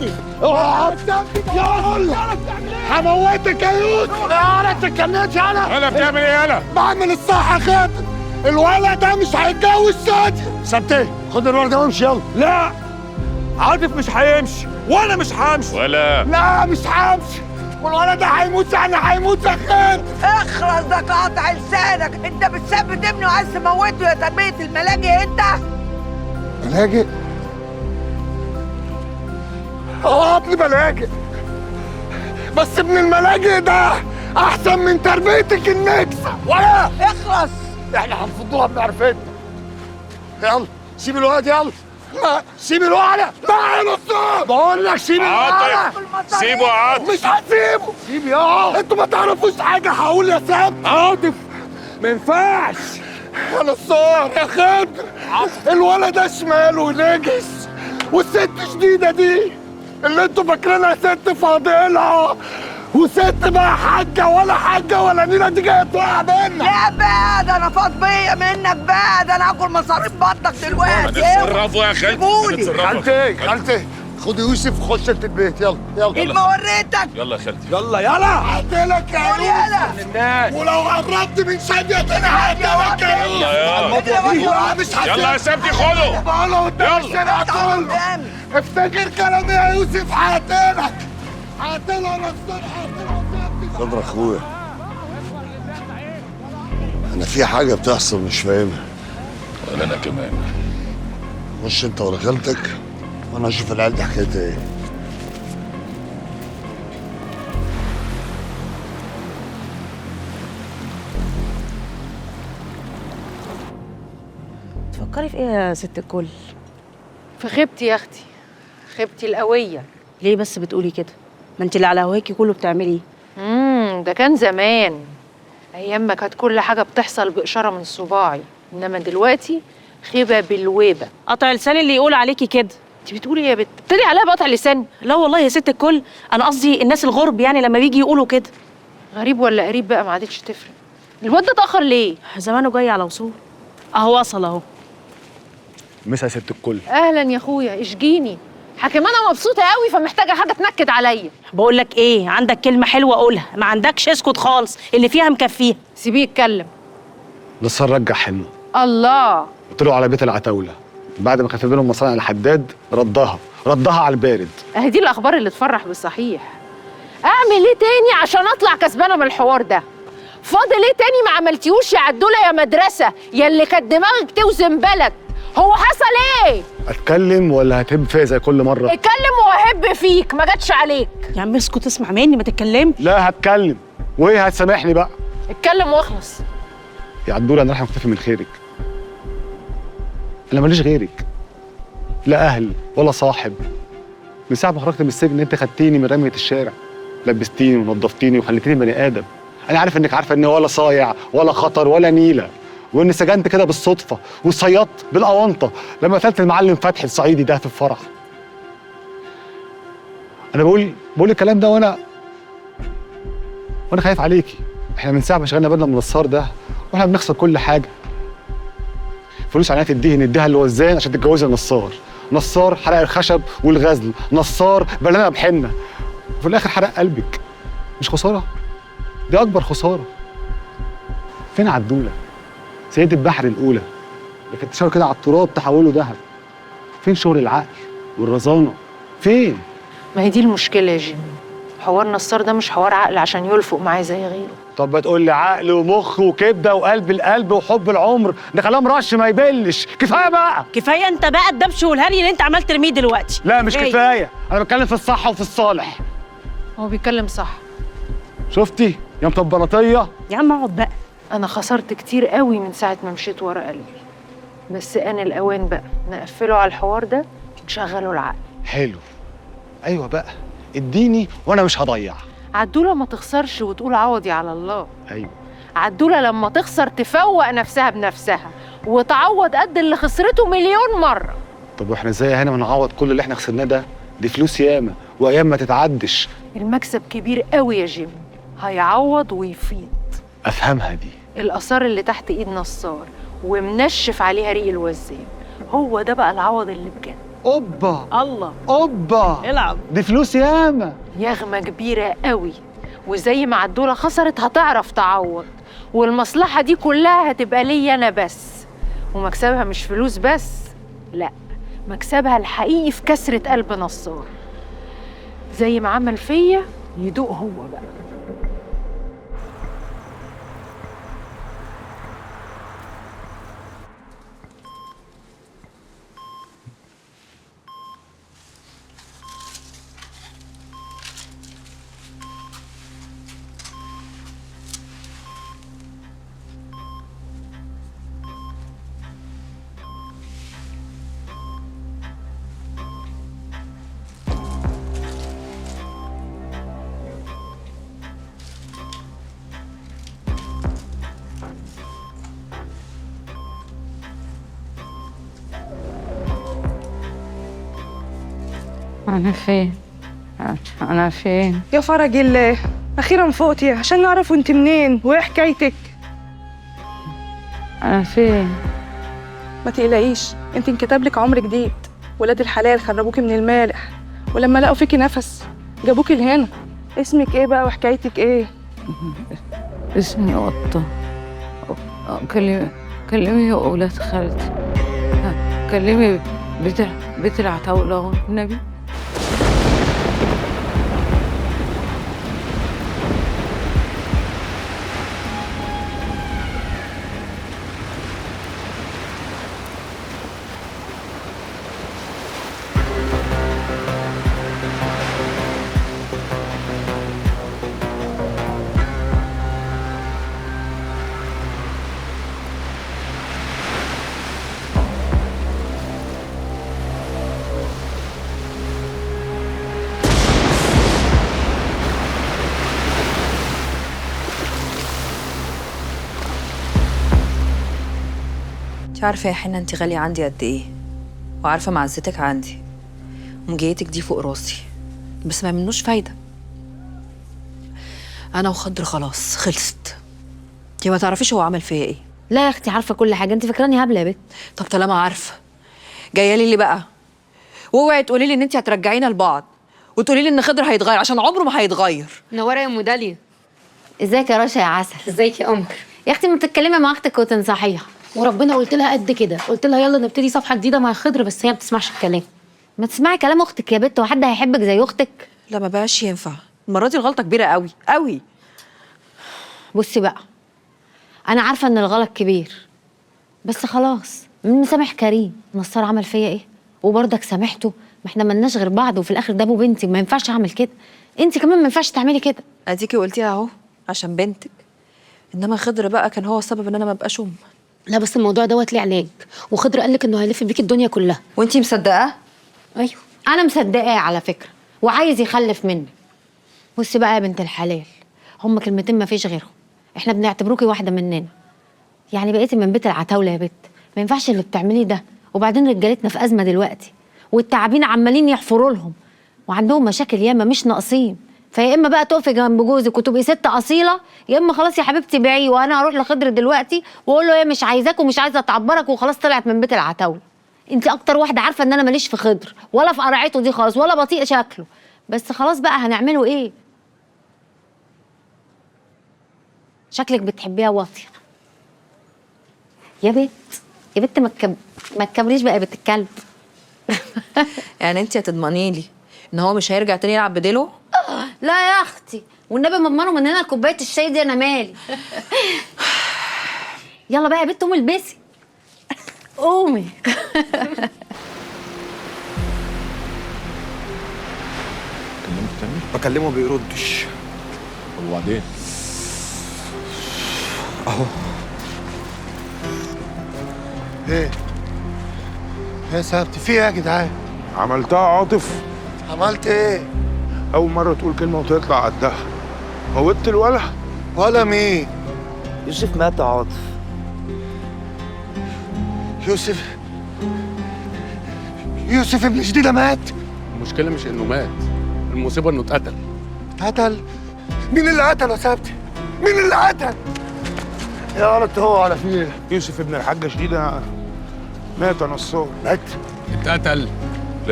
عاطف، اوعى يا عاطف، يا الله هموتك يا يوسف. يا انا اتكلمت يا انا. انا بتعمل ايه يالا؟ بعمل الصح يا خاطر، الولد ده مش هيتجوز شادية. سبتيه، خد الولد ده وامشي يلا. لا عاطف مش هيمشي وانا مش همشي. ولا لا مش همشي، والولد ده هيموت يعني هيموت يا خاطر. اخرس، ده قاطع لسانك، انت بتثبت ابني وعايز تموته يا تربية الملاجئ انت؟ ملاجئ؟ اه ابني ملاجئ، بس ابن الملاجئ ده احسن من تربيتك النكسه. ولا اخلص، احنا هنفضوها بمعرفتنا. يلا سيب الولد، يلا. لا سيب الولد، لا يا نصار بقول لك سيب الولد. سيبه يا عاطف. مش هسيبه. سيب يا انتوا ما تعرفوش حاجة. هقول يا سام عاطف ما ينفعش يا نصار يا خضر، الولد ده شمال ونجس، والست شديدة دي اللي انتوا فاكرينها ست فاضلة وست بقى حاجة ولا حاجة ولا نيله، دي جاية توقع بينا. لا بقى ده انا فاض بيا منك بقى، ده انا هاكل مصاريف بطنك دلوقتي. هنتصرفوا يا خالتي، خالتي خالتي خدي يوسف وخش انت البيت. يلا يلا ما وريتك. يلا يا خالتي يلا يلا. هقتلك يا يوسف، ولو قربت من شادية تاني هقتلك يا يوسف. مش هسيبك. يلا يا سبتي خده. بقوله قدام الشارع كله. افتكر كلامي يا يوسف، هقتلك هقتلك يا نصار، هقتلك. خضر اخويا، انا في حاجة بتحصل مش فاهمها. ولا انا كمان. خش انت ورا خالتك وانا اشوف العيال دي حكايتها ايه. تفكري في ايه يا ست الكل؟ في خيبتي يا اختي، خيبتي القوية. ليه بس بتقولي كده؟ ما انت اللي على هواكي كله بتعمليه. ده كان زمان، ايام ما كانت كل حاجة بتحصل باشارة من صباعي، انما دلوقتي خيبه بالويبه. قطع لسان اللي يقول عليكي كده. انت بتقولي ايه يا بت؟ بتدعي عليا بقطع لسان؟ لا والله يا ست الكل، انا قصدي الناس الغرب يعني لما بيجي يقولوا كده. غريب ولا قريب بقى ما عادتش تفرق. الواد ده اتاخر ليه؟ زمانه جاي على وصول. اهو وصل اهو. مسا يا ست الكل. اهلا يا اخويا، اشجيني. حكيم انا مبسوطة قوي فمحتاجه حاجة تنكد عليا. بقول لك ايه، عندك كلمة حلوة قولها، ما عندكش اسكت خالص، اللي فيها مكفيها. سيبيه يتكلم. نصار رجع حنة. الله. طلعوا على بيت العتاوله بعد ما كان في بينهم مصانع الحداد، ردها على البارد. اهي دي الاخبار اللي تفرح بالصحيح. اعمل ايه تاني عشان اطلع كسبانه من الحوار ده؟ فاضل ايه تاني ما عملتيهوش يا عدوله يا مدرسه يا اللي كانت دماغك توزن بلد؟ هو حصل ايه؟ اتكلم ولا هتهب فيا زي كل مرة؟ اتكلم وهب فيك، ما جاتش عليك. يا عم اسكت، اسمع مني ما تتكلمش. لا هتكلم، وايه هتسامحني بقى؟ اتكلم واخلص. يا عدوله انا رايح مختفي من خيرك. انا ماليش غيرك، لا اهل ولا صاحب. من ساعة ما خرجت من السجن انت خدتيني من رمية الشارع، لبستيني ونظفتيني وخليتيني بني ادم. انا عارف انك عارفه اني ولا صايع ولا خطر ولا نيله، واني سجنت كده بالصدفة وصيدت بالاونطه لما قتلت المعلم فتحي الصعيدي ده في الفرح. انا بقول الكلام ده وانا خايف عليكي. احنا من ساعة ما شغلنا بالنا من النصار ده واحنا بنخسر كل حاجة. فلوس علينا تديه نديها للوزان عشان تتجوزي النصار. نصار حرق الخشب والغزل، نصار بلانا بحنه، وفي الاخر حرق قلبك. مش خسارة؟ دي اكبر خسارة. فين عدوله؟ سيدة البحر الأولى اللي كانت تشاور كده على التراب تحوله ذهب. فين شغل العقل والرزانة؟ فين؟ ما هي دي المشكلة يا جيمي. حوار نصار ده مش حوار عقل عشان يلفق معاه زي غيره. طب ما تقول لي عقل ومخ وكبدة وقلب القلب وحب العمر، ده كلام رش ما يبلش. كفاية بقى. كفاية أنت بقى الدبش والهري اللي أنت عمال ترميه دلوقتي. لا مش كفاية، أنا بتكلم في الصح وفي الصالح. هو بيتكلم صح. شفتي يا مطبلطية؟ يا عم اقعد بقى. أنا خسرت كتير قوي من ساعة ما مشيت ورا قلبي، بس آن الأوان بقى نقفله على الحوار ده ونشغله العقل. حلو. أيوة بقى، اديني وأنا مش هضيع. عدولة ما تخسرش وتقول عوضي على الله. أيوة. عدولة لما تخسر تفوق نفسها بنفسها وتعوض قد اللي خسرته مليون مرة. طب واحنا ازاي هنا بنعوض كل اللي احنا خسرناه ده؟ دي فلوس ياما وأيام ما تتعدش. المكسب كبير قوي يا جيم، هيعوض ويفيض. أفهمها دي. الآثار اللي تحت إيد نصار ومنشف عليها ريق الوزان، هو ده بقى العوض اللي بجد. اوبا الله، اوبا، العب. دي فلوس ياما. يغمه كبيرة قوي، وزي ما عدوله خسرت هتعرف تعوض، والمصلحة دي كلها هتبقى ليا انا بس. ومكسبها مش فلوس بس، لا، مكسبها الحقيقي في كسرة قلب نصار. زي ما عمل فيا يدوق هو بقى. أنا فين؟ أنا فين؟ يا فرج الله، أخيرا فوقتي عشان نعرف أنت منين وإيه حكايتك. أنا فين؟ ما تقلقيش، أنت انكتب لك عمر جديد. ولاد الحلال خرجوكي من المالح، ولما لقوا فيكي نفس جابوكي لهنا. اسمك إيه بقى وحكايتك إيه؟ اسمي قطة. كلمي أولاد خالتي، كلمي بيت العتاولة النبي. انت عارفة يا حنة انت غالية عندي قد ايه، وعارفة معزتك عندي ومجيتك دي فوق راسي، بس ما منوش فايدة. أنا وخضر خلاص خلصت. انت ما تعرفيش هو عمل فيا ايه. لا يا اختي عارفة كل حاجة، انت فاكراني هبلة يا بت؟ طب طالما عارفة جاية لي ليه بقى؟ واوعي تقولي لي ان انت هترجعينا لبعض وتقولي لي ان خضر هيتغير، عشان عمره ما هيتغير. منورة يا ام داليا. ازيك يا رشا يا عسل؟ ازيك يا قمر؟ يا اختي ما تتكلمي مع اختك وتنصحيها. وربنا قلت لها قد كده، قلت لها يلا نبتدي صفحة جديدة مع خضر، بس هي ما بتسمعش الكلام. ما تسمعي كلام اختك يا بت، وحد هيحبك زي اختك؟ لا ما بقاش ينفع، المرة دي الغلطة كبيرة قوي قوي. بصي بقى، انا عارفه ان الغلط كبير، بس خلاص من مسامح كريم. نصار عمل فيا ايه وبرضك سامحته، ما احنا ملناش غير بعض، وفي الاخر ده ابو بنتي، ما ينفعش اعمل كده. انت كمان ما ينفعش تعملي كده. اديكي قلتيها اهو عشان بنتك، انما خضر بقى كان هو السبب ان انا ما ابقاش ام. لا بس الموضوع دوت ليه علاج، وخضر قال لك انه هيلف بيك الدنيا كلها. وانتي مصدقاه؟ ايوه انا مصدقاه على فكرة، وعايز يخلف مني. بصي بقى يا بنت الحلال، هما كلمتين ما فيش غيرهم، احنا بنعتبروكي واحدة مننا، يعني بقيتي من بيت العتاوله يا بت، ما ينفعش اللي بتعمليه ده. وبعدين رجالتنا في ازمة دلوقتي، والتعابين عمالين يحفروا لهم، وعندهم مشاكل ياما مش ناقصين. فيا اما بقى تقفي جنب جوزك وتبقي ست اصيلة، يا اما خلاص يا حبيبتي بيعيه، وانا هروح لخضر دلوقتي واقول له هي مش عايزاك ومش عايزه تعبرك وخلاص طلعت من بيت العتاوله. انت اكتر واحدة عارفه ان انا ماليش في خضر ولا في قرعته دي خالص، ولا بطيء شكله، بس خلاص بقى هنعمله ايه؟ شكلك بتحبيها واطية يا بت، يا بت ما تكبريش بقى يا بت الكلب. يعني انت هتضمني لي ان هو مش هيرجع تاني يلعب بديله؟ لا يا اختي والنبي ما اضمنه من هنا لكوبايه الشاي دي، انا مالي. يلا بقى يا بت قومي البسي، قومي. كلمت تاني؟ بكلمه بيردش. طب وبعدين؟ اهو. ايه؟ يا سبت في ايه يا جدعان؟ عملتها عاطف؟ عملت ايه؟ أول مرة تقول كلمة وتطلع قدها. موتت الولا؟ ولا مين؟ يوسف مات يا عاطف. يوسف؟ يوسف ابن شديدة مات؟ المشكلة مش إنه مات، المصيبة إنه اتقتل. اتقتل؟ مين اللي قتله يا سبتي؟ مين اللي قتل؟ يا رب هو على فين؟ يوسف ابن الحاجة شديدة مات يا نصار. مات؟ اتقتل.